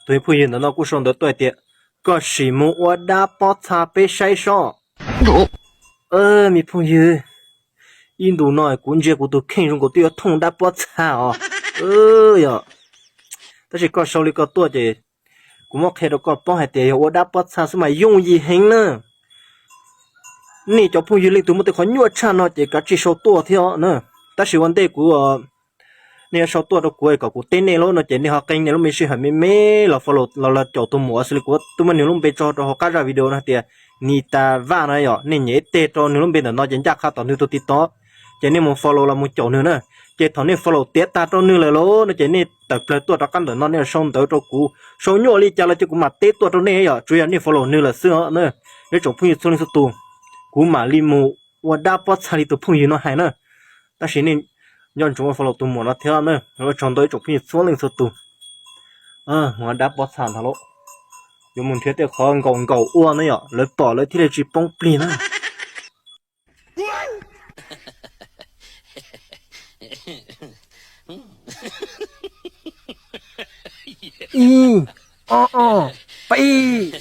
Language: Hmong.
Tus phooj ywg ntawm no kuj sau ntawv tuaj hais tias, koj sim mus ua dab pob txha peb saib sob. Me phooj ywg, ib ntus no kuv ntsia kuv tus kheej zoo nkaus twb yuav thooj dab pob txha os. Yog, tab sis koj sau li ko tuaj ces kuv muab qhia rau koj paub hais tias yog ua dab pob txha xwb mas yooj yim heev na. Nej cov phooj ywg leej twg muaj tej qhov nyuaj tshaj no ces kav tsij sau tuaj thiab os na. Tab sis ua ntej kuv, nej yuav sau tuaj rau kuv kom kuv teb nej lawm no ces nej ho qee nej lub me sij hawm me me los follow los caum tus muam xws li kuv twb muab nws lub npe tso rau hauv qab zaj video no hais tias Nitas Vaj no yom, nej nyem ib teg rau nws lub npe ntawm no ces ncaj qha tom nws tus TikTok, ces nej mus follow los mus caum nws na. Ces thaum nej follow tiav tag rau nws lawm lauj no ces nej tawm plawg tuaj rov qab ntawm no nej sau ntawv rau kuv, sau nyuaj li cas los ces kuv mam teb tuaj rau nej yom, tsuas yog nej follow nws lawm xwb os na. Ib tsoom phooj ywg txhua leej txhua tus, kuv mam li mus ua dab pob txha li tus phooj ywg no hais na. Tab sis nej nco ntsoov ua follow tus muam no thiab na. Ua tsaug ntau ib tsoom phooj ywg txhua leej txhua tus. Ua dab pob txha ntag lauj, yuav mus nrhiav tej qhov nkaum nkaum ua na yom, lawv pom lawv thiaj li tsis poob plig na. Ib, ob, peb.